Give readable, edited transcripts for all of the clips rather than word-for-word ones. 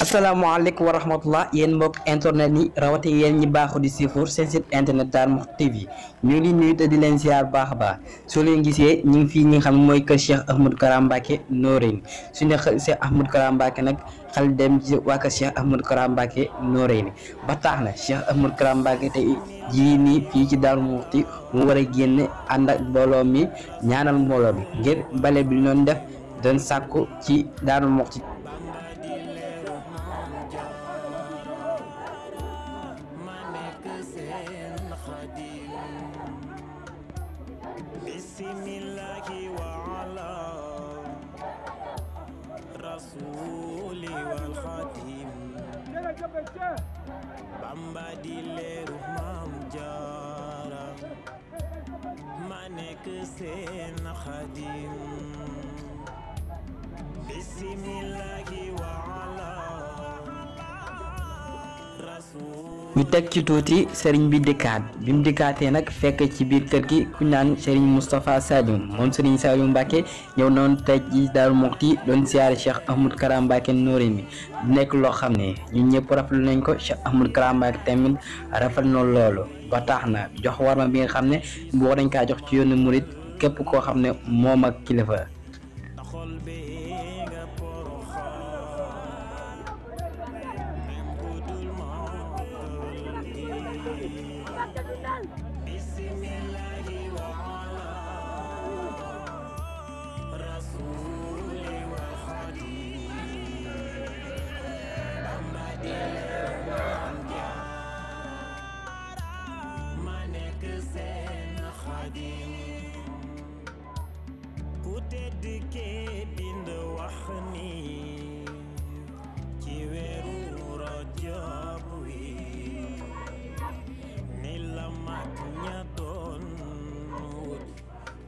asalaamaaleykum wa rahmatullah yéen mbokk internet yi rawati yéen ñi baaxu di siifur seen site internet Darou Mouhty TV ñu ngi nuyu te di leen ziar baax a baax soo leen gisee ñu ngi fii ñi nga xam ne mooy kër Cheikh Ahmadou Kara Mbacké Noreyni su ne Cheikh Ahmadou Kara Mbacké nag xel dem ci waa kër Cheikh Ahmadou Kara Mbacké Noreyni ba tax na Cheikh Ahmadou Kara Mbacké te jii nii fii ci Darou Mouhty mu war a génn ànd ak mbooloo mi ñaanal mbooloo mi ngir bale bi ñu doon def doon sàkku ci Darou Mouhty bismillahi wa ala rasuli wal khatim Bamba di leeru Maam Jaara ma nekk seen xadim bismillahi wa ala ñu teg ci tuuti sëriñ bi dikkaat bi mu dikkaatee nag fekk ci biir kër gi ku naan sëriñ Moustapha Saliou moom sëriñ Saliou Mbacké ñëw noonu tey ci Darou Mouhty doon siyaare Cheikh Ahmadou Kara Mbacké Noreyni nekk loo xam ne ñun ñëpp rafetlu nañ ko Cheikh Ahmadou Kara Mbacké tamit rafet na loolu ba tax na jox warma bi nga xam ne boo dañ kaa jox ci yoonu murit képp koo xam ne moom ak kilifa. ku tedd ke bind wax ni ci weeru Rajab wi ni la mag ña doon wut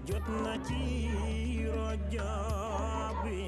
jot na ci Rajab wi